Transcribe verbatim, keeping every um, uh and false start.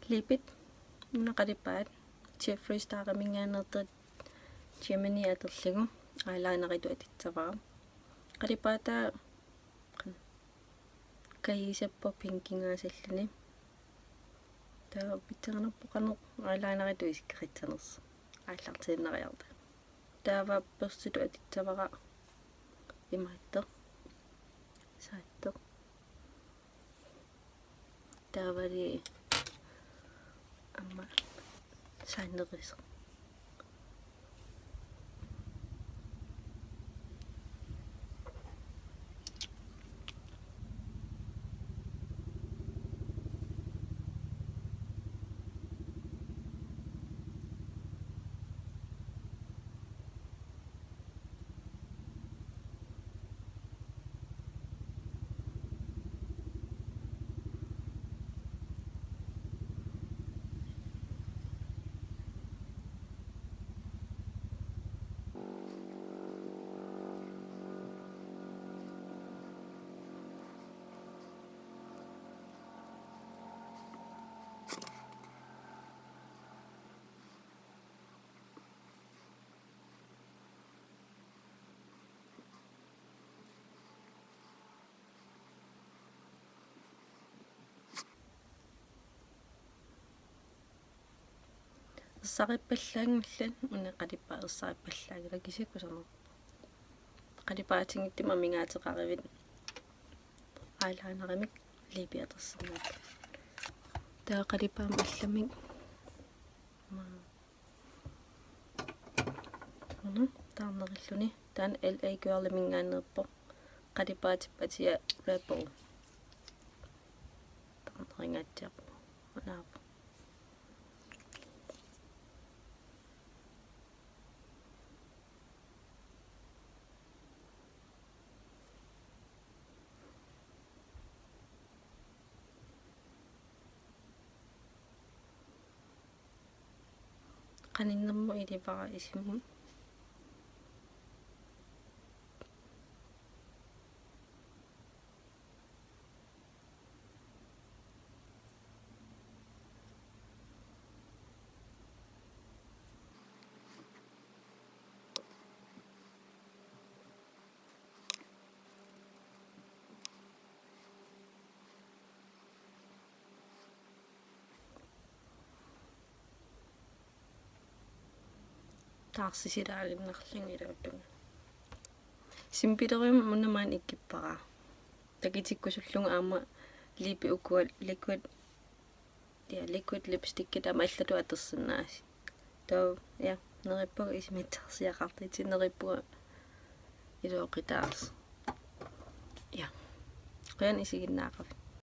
Lippit, una qalipaat Jeffree Stariminngaanneersoq Gemini atorlugu eyelineritut atussavara. Qalipaataa kajussappoq pinkingaasalluni. Taava pissarsiaqarpoq qanoq eyelineritut isikkoqassanersoq aallartiinnariarta. Taava børsitut atussavara imaattoq. Saattoq. Taavali aamma saannerusoq. Ersarippallaanngillat, una qalipaat ersarippallaanngilaq, kisianni kusanarpoq. Qalipaatigut amigaateqarivit eyelinerimik lippit atorsinnaapput. Taava qalipaamik allamik. Una taarnerilluni. Taanna L A Girliminngaanneerpoq. Qalipaatip atia Rebel. Taarneringaatsiarpoq. Unaavoq. Qaninnermut ilivara isimut. Taarsisilaaginnarlunga ilaatunga. Simpelerium una maani ikkippara. Takutikkusullugu aamma lippit ukua liquid, ja, liquid lipstickit aamma allatut atorsinnaasut. Taava, ja, neriuppunga isumitsisarsiaqartitsi, neriuppunga ilooqitaarsoq. Ja. Qujanaq isiginnaaqavit.